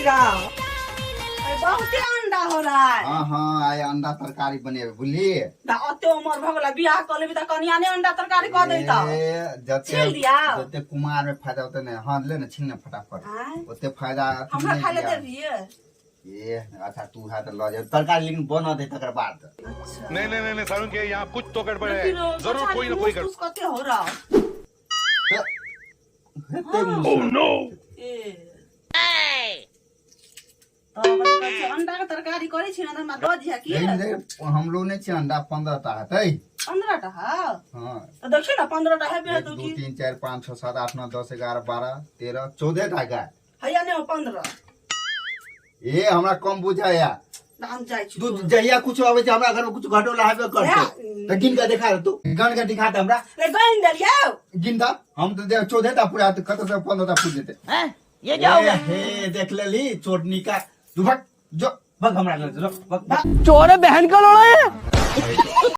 राम, बहुते अंडा हो रहा है। हाँ हाँ, आइ अंडा तरकारी बनेबै, बुझलियै? तऽ ओते उमर भऽ गेला, बियाह कऽ लेबी तऽ कनिया ने अंडा तरकारी कऽ दैता। ए, जते छील दिया। जते कुमार में फायदा ओते नहीं। हाँ, ले ने, छील ने फटाफट। आँय? ओते फायदा अथी हमरा नहि खाय लए दिया। देबही? ए अच्छा, तू है तऽ लऽ जा तरकारी, लेकिन बना दे तकर बाद। अच्छा। नहीं नहीं नहीं नहीं सारुण के यहाँ कुछ तो गड़बड़ है, लेकिन जरूर कोई ना कोई गड़बड़। फूस कते हो रहा? तऽ हेतै मुसर। ए तऽ कथी कहै छै, अंडा के तरकारी करै छी ने तऽ हमरा दऽ दिहे की। लेकिन देख, हमरो नहि छै अंडा, 15 टा हेतै। 15 टा हौ? हाँ। तऽ देखियौ ने, 15 टा हेबे 1 हेतौ। 2 की 3 4 5 6 7 8 9 10 11 12 13 14 टा गाय। हैया ने 15। ए, हमरा कम बुझाया। तऽ हम जाइ छी। तू जहिया कुछ आबै छै हमरा घर में, कुछ घटोला हेबे करतै। हे। तऽ गिन के देखा दे, तू गण के दिखा दे हमरा। रे, गनि देलियौ। गिन दा, हम तऽ देख 14 टा पूरा तऽ कतऽ से 15 टा पुर जेतै? हैं, ये क्या हो गया? हे, देख लेली चोटनी का। तू भग जो, भग हमरा घर से, जो, भग भग। चोर है बहन का लोड़ा है।